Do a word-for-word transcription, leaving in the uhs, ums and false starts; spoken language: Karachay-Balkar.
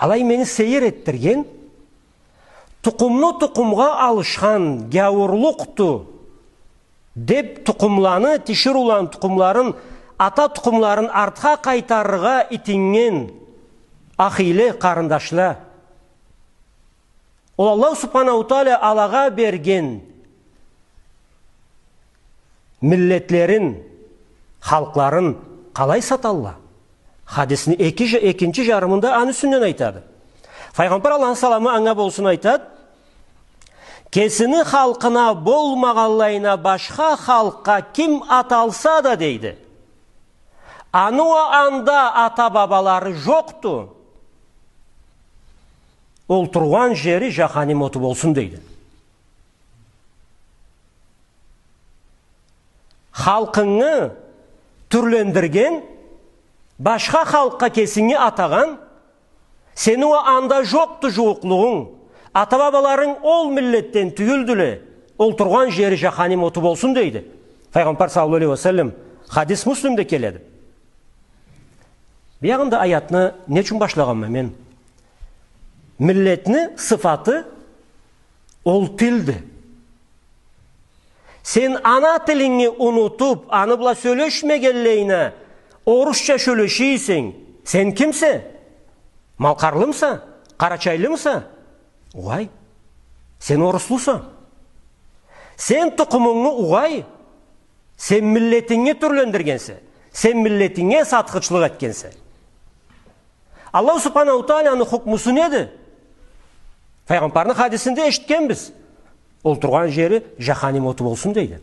Алай мени сейир этдирген, тукъумну тукъумгъа алышхан гяуурлукъду деп, тукъумланы, тиширыуланы тукъумларын, ата тукъумларын артха къайтарыргъа итиннген ахийле, къарындашла. Ол Аллаху Субханаху Тааля алагъа берген миллетлерин, халкъларын къалай саталла? Хадисни эки жа-, экинчи жарымында аны юсюнден айтады. Файгъамбар, Аллахны саламы анга болсун, айтады: «Кесини халкъына болмагъанлайына башха халкъгъа ким ат алса да, — дейди, — аны уа анда ата-бабалары жокъду, олтургъан жери жаханим оту болсун», — дейди. Халкъынгы тюрлендирген, башха халкъгъа кесинги атагъан, сени уа анда жокъду жууукълугъунг, ата-бабаларынг ол миллетден тюйюлдюле, олтургъан жери жаханим оту болсун, дейди. Файгъамбар саллаллаху алейхи ва саллам, хадис Муслимде келеди. Биягъында аятны не ючюн башлагъанма мен? Миллетни сыфаты ол тилди. Сен ана тилинги унутуп, аны бла сёлешмегенлейине, орусча сёлеше эсенг, сен кимсе? Малкъарлымыса? Къарачайлымыса? Угъай, сен оруслуса. Сен тукъумунгу, угъай, сен миллетинги тюрлендиргенсе, сен миллетинге сатхычлыкъ этгенсе. Аллаху Субханаху Тааляны хукмусу неди? Файгъамбарны хадисинде эшитгенбиз. Олтургъан жери жаханим оту болсун, дейди.